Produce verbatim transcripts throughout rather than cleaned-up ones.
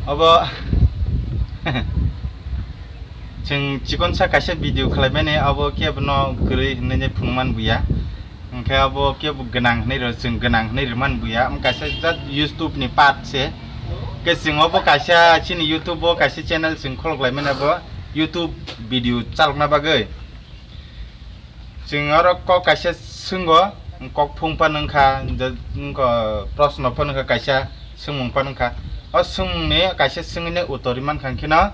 Obo chwng chikonsa kaisa video khlaimani, abo kebono kwrwi hinwi phunukman buya. Hwnkhe abo kebo gwnang hinwi rw-, chwng gwnang hinwi rwman buya. Omo kaisa jat YouTube ni part se. Hwnkhe chwng obo kaisa chini YouTube o kaisa channel chwng kholok laimani abo YouTube video chalokna bagwi. Chwng oro kok kaisa swnggo, kok phung phano wngkha, je wngkha proshno phano wngkha kaisa, swngmung phano wngkha. O swngmungni kaisa swngwini uttor rwmankha hwnkhe no,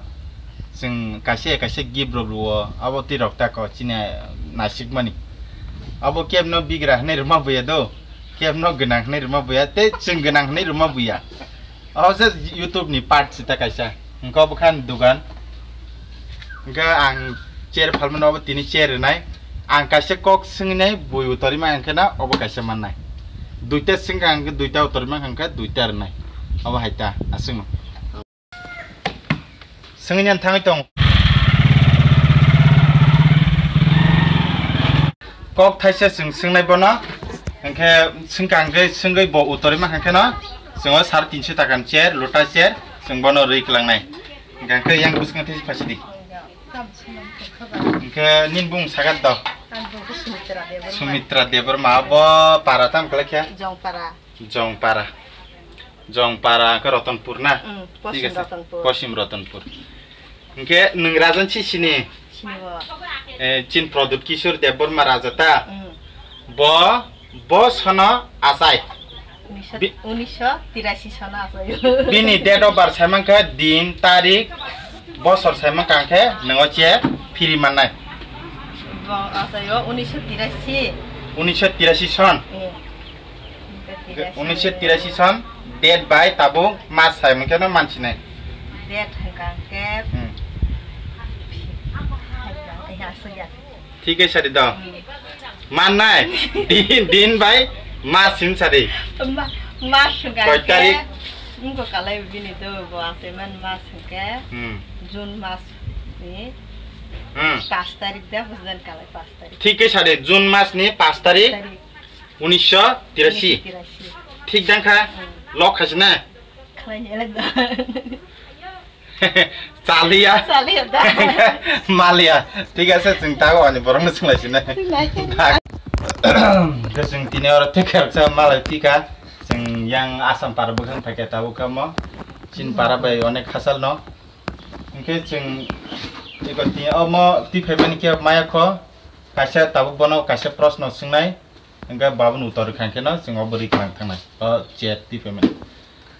chwng kaisa ya kaisa gift rok rwo, abo twi rok tako chini nasikmani. Abo kebno bigra hinwi rwma buya do, kebno gwnang hinwi rwma buya, tei chwng gwnang hinwi rwma buya. O se YouTube ni part sita kaisa. Hwnkhe obo khan dugan. Hwnkhe ang chair phalmano obo tini chair rwnai. Ang kaisa kok swngwi nai bui utorima hwnkhe na obo kaisa mannai. Duita swngkha hwnkhe duita utorima hwnkhe duita rwnai. Obo hai ta aswkno. Swngwi nani thangwi tong. Kok thaisa chwng swngnai bono, hwnkhe swngkha hwnkhe swngwi bo utorima hwnkhe no, chwng o sare tinso taka ni chair, lota chair, chwng bono rwi kwlangnai. Hwnkhe yang bwskango thaisa phasidi. Hwnkhe nini bung sagat do. Ang bung khe Sumitra Debbarma. Sumitra Debbarma, bo para tam kwlai khe? Jongpara. Jongpara. Jongpara khe Ratanpur na? Mm, Poshim Thik ase. Ratanpur. Poshim Ratanpur. Hwnkhe nwng rajan si sini? Sini bo. Eh, chin Pradyut Kishore Debbarma raja ta? Mm. Bo, bo sono achai? Unisho, Bi- unisho tirashi sono achai. Bini date of birth saimankha din, tarik, bosor saimankha hwnkhe nwng o che phiri mannai. Bo achai o unisho tirashi. Unisho tirashi son? Mm. Unisho tirashi son, date bai tabuk mas sai mungkhe no mansinai. Date hwnkha hwnkhe Hmm. Thik khe sadi do. Hmm. Mannai. Din, din bai mas sim sadi. Ma-, mas hwnkha Koi hwnkhe tarik? Wngkha kalai bini do bo asaiman mas hwnkhe Hmm. June mas ni Hmm. Pas tarik da bujdan kalai pas tarik. Thik khe sadi June mas ni pas tarik. Tarik. Unisho tirashi. Unisho tirashi. Thik dang kha? Hmm. Lok khaisi na? Khlai ni elak da. Chaliya. Chaliya da. Maliya. Thik ase, chwng tago ani borok no swnglaisi na. Swnglaisi. Thak. Khe chwng tini oro thik khe sa malai thika. Chwng yang Assam para bwkhang thakya tabuk kamo. Chin para bai onek hachal no. Hwnkhe chwng eko tini omo twi phaimani khe maya kho. Kaisa tabuk bono kaisa proshno swngnai. Hwnkhe babuni uttor rwkha hwnkhe no chwng o bwrwi kwrang thangnai. O chat twi phaimani.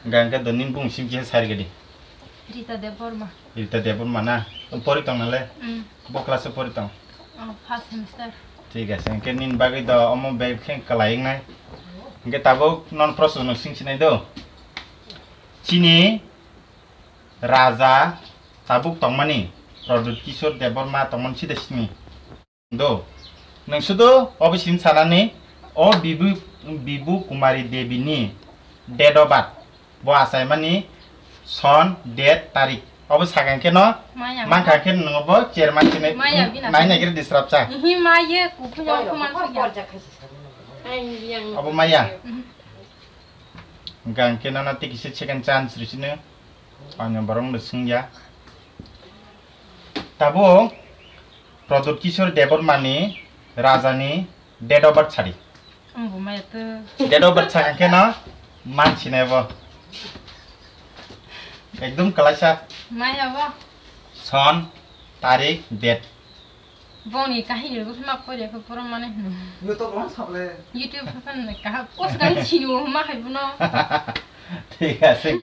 Hwnkhe, hwnkhe do nini bung sim kisa sari gadi. Rita Debbarma. Rita Debbarma na? Pori tong nale? Mm. Bo class o pori tong? Oh, first semester. Thik ase. Hwnkhe nini bagwi do omo bag khe kwlai wngnai. Hwnkhe tabuk non proshno no sing sinai do. Chini raja tabuk tongmani Pradyut Kishore Debbarma tongmani sida sini. Do. Nwng sudu obo sim sanani o Bibu, Bibu Kumari Devi ni date of birth. Bo achaimani son, date, tarik. Obo sakang khe no, Maya. Mankha khe nwng obo chairman khe Maya, bina nai nai khe disrupt cha. Ihi maya, kuphung yang kuman khe. Obo maya. Mhm. Hwnkhe ang khe nono tei kisa second chance rw sino. Ani borok no swngya. Tabuk Pradyut Kishore Debbarma ni raja ni date of birth sadi. Ang bo maya to. Date of birth sakha khe no mansinai bo. Ekdom kwlaisa. Maya bo. Son, tarik, date. Boni kahini rwgwi ma pore khe poro mane hwn. YouTube on sable. YouTube phan kaha post kan sinu ma hai buno. Thik ase.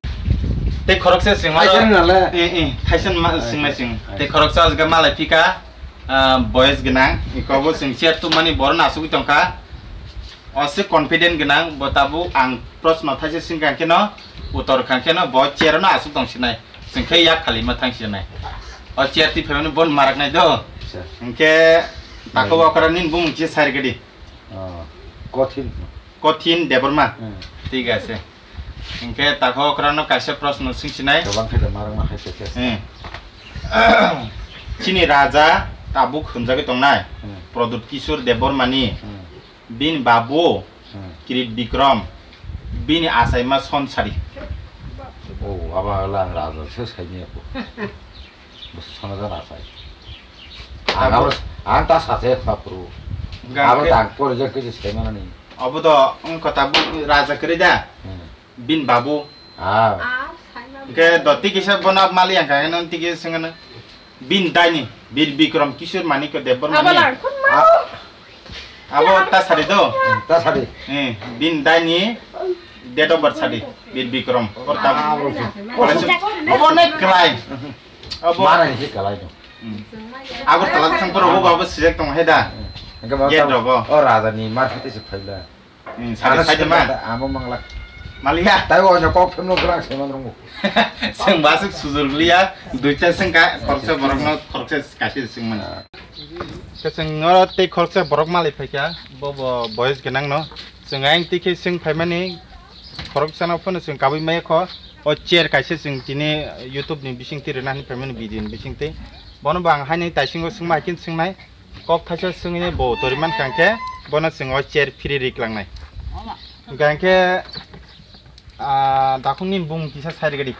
Tei khoroksa swng Thaisa aro. Nale. Eh, eh, thaisa ma Ai, swng nai swng. Ai. Tei khoroksa ajga malai phika, ah, boys gwnang. Ikobo swng chair tumani borok no asugwi tongkha. O se confident gwnang, bo tabuk ang proshno thaisa swngkha khe no, uttor kha khe no, bo chair no asuk tong sinai. Swngkhe yak khali ma thang sinai. O chair twi phaimani bon marak nai do. Acha. Hwnkhe tako Hmm. okra nini bumung chi sari gadi. Oh, Kothin. Kothin Debbarma. Hmm. Thik ase. Hwnkhe tako okra no kaisa proshno swng sinai. Gabang khe da marang ma hai se khe. Hmm. Chini raja tabuk hwnjagwi tongnai. Hmm. Pradyut Kishore Debbarma ni. Hmm. Bini babu Hmm. Kirit Bikram, bini achaima Sonsari. O, abo hala ang raja se saini ako. Bwswk sana jana sai. Ang abo, ang ta sacha kha phuru. Abo tang pore je kisi sai manani. Abo do wngkha tabuk raja kwrwi da. Hmm. Bin babu. Ah. Hwnkhe do tiki se bono mali ang kha, non tiki se ngano. Bin daini, Bir Bikram Kishore Manikya Debbarma ni. Abo ta sari do? Hmm, ta sari. Eh, bin daini date of birth sari, Bir Bikram. Porta. Ah, abo. Obo ne kwlai. Abo. Mara ni se kwlai do. Hmm. Agartala thang poro bo abo sijak tong he da. Hmm. Gate rogo. O raja ni mar hati se phaila. Hmm, sari sari ma. Amo mangla. Maliya. Tai o kok phemno grang se man rongo. Seng basuk sujur liya, duita seng ka, khoroksa borokno, khoroksa kaisa seng man. Ke seng oro tei khoroksa borok mali phaikha, bo, bo boyes gwnang no. Seng ayang tei khe seng phaimani, khoroksano phano seng kabui maya kho. O chair kaisa seng tini YouTube ni bising twi rwna hinwi phaimani video ni bising twi. Bono bo ang haini taisingo sengma hai khe seng nai. Kok thaisa swngwi bo tori mankha hwnkhe bono chwng o chair phiri ri klangnai. Hwnkha hwnkhe, ah, dakhung nini bumung kisa sai rwgadi.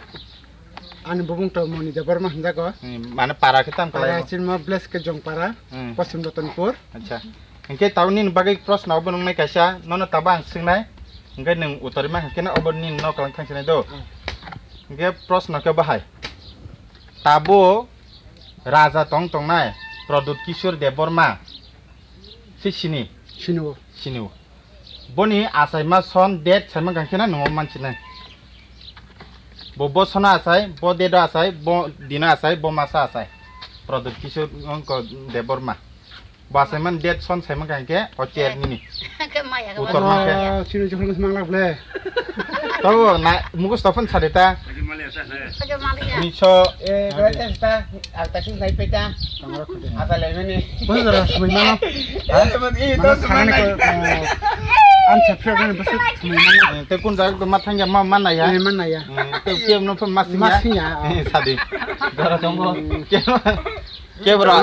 Ani bumung to Moni Debbarma hwnjago. Hmm, mane para khe tam kalaio? Para chini ma Bleske Jongpara, hmm. Poschim Ratanpur. Acha. Hwnkhe tabuk nini bagwi proshno obo nungnai kaisa, nono tabuk ang swngnai. Hwnkhe nwng utori mankha hwnkhe no obo nini nok lang thangsinai do. Hmm. Hwnkhe proshno khe bahai. Tabuk Raja tong tongnai Pradyut Kishore Debbarma se sini? Sini o. Sini o. Boni achaima son date saima kangkhe na nungo mansinai. Bo, bo sono achai, bo date o achai, bo dino achai, bo masa achai. Pradyut Kishore, wngkha Debbarma. Bo achaimani date son saima kangkhe o chair nini. Khe maya khe utor ma khe. Ah, chini jokhon mang lak ble. Tabo na mukhos topon sade ta. Khe maliya. Ni so. Eh, berarti ta, alta sing nai peta. Asa le mene. Bos ora sumai mana? Ha? Eh, to sumai nai. An sa phre kan bos sumai mana? Te kun jak ma thangya ma mana ya. Eh, mana ya. Te ke no pun mas mas ya. Eh, sadi. Dara tongbo. Ke bro.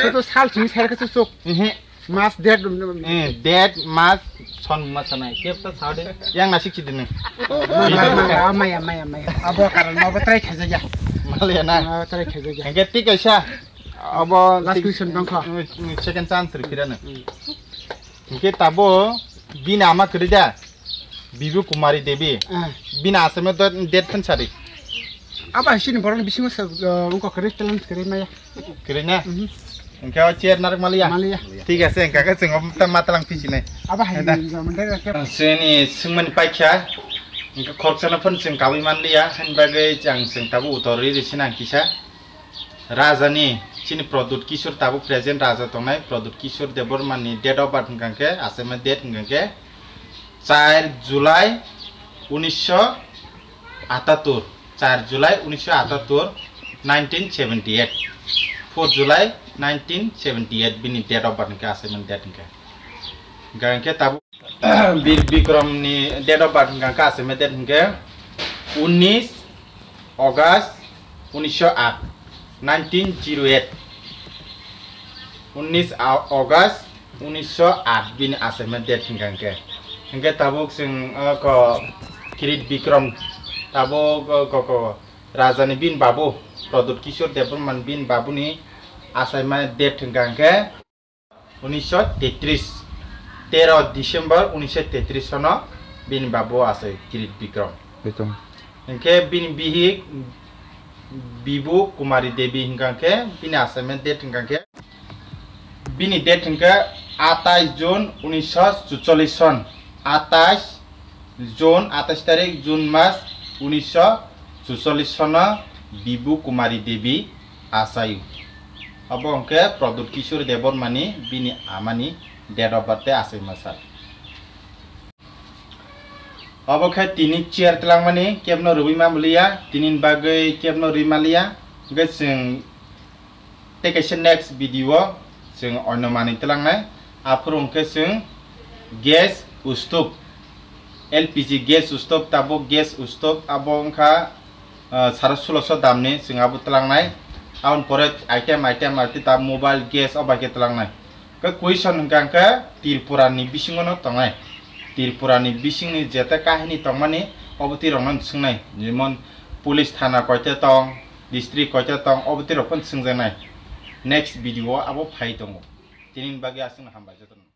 Sudu sal sing ser ke suk. Eh. Mas date, eh, date, mas, son, mas sanai. Kep ta sao de. Yang nasik sidi ne. Maya, maya, maya, maya. Abo karon, abo try khaja ya. Maliya na. Ah, try khaja ya. Hingke tik kaisa. Abo last question dong kha. Second chance ri kira ne. Hingke tabo bini ama kiri da. Bibu Kumari Devi. Ah. Bini asame date, date phan sari. Abo hai sini borok ni bisingo sa, uh, ungko kiri challenge kiri maya. Kwrwi na? Mhm. Hingke o chair narwk maliya? Maliya. Thik ase, hingke khe chwng o ta matwlang phisinai. Abo hai ni jomon dai khe. Chini swngmani paikha, hingke khoroksa no phano chwng kabui manliya, hani bagwi chwng, chwng tabuk utor rwi rwi sinang kisa. Raja ni, chini Pradyut Kishore tabuk present raja tongnai, Pradyut Kishore Debbarma ni date of birth hingka khe, achaima date hingka khe, char July unisho atattur. Char July unisho atattur, nineteen seventy eight, four July nineteen seventy eight bini date of birth hingke achaima date hingke. Hingke hingke tabuk Bir Bikram ni date of birth hingke hingke achaima date hingke unis August unisho aat, nineteen zero eight. Unis August unisho aat bini achaima date hingka hingke. Hingke tabuk chwng, ah, ko Kirit Bikram tabuk, ah, ko, ko raja ni bini babu Pradyut Kishore Debbarma ni bini babu ni achaima date hingka hingke unisho tetris, tero December unisho tetris sono bini babu achai Kirit Bikram. Bikram. Hingke bini bihik Bibu Kumari Devi hingka khe bini achaima date hingka khe. Bini date hingke atais June unisho chuchollis son, atais June, atais tarik June mas unisho chuchollis sono Bibu Kumari Devi achaio. Abo hingke Pradyut Kishore Debbarma ni bini ama ni date of birth tei achaima sal. Obo khe tini chair twlangmani kebno rwui manliya, tini bagwi kebno rwui manliya. Hingke chwng tei kaisa next video o chwng oino manwi twlangnai. Aphuru hingke chwng gas stove, L P G gas stove, tabuk gas stove abo wngkha, ah, saro suloso damni chwng abo twlangnai. Aboni pore item, item, item ta mobile gas o bai khe twlangnai. Khe question hwnkha hwnkhe Tripura ni bisingo no tongnai. Tripura ni bisingni jete kahini tongmani Obo twi rokno swngnai, jemon police thana koita tong, district koita tong, obo twi rok phano swngjaknai. Next video o abo phai tongo. Tini bagwi aswkno hambai jotono.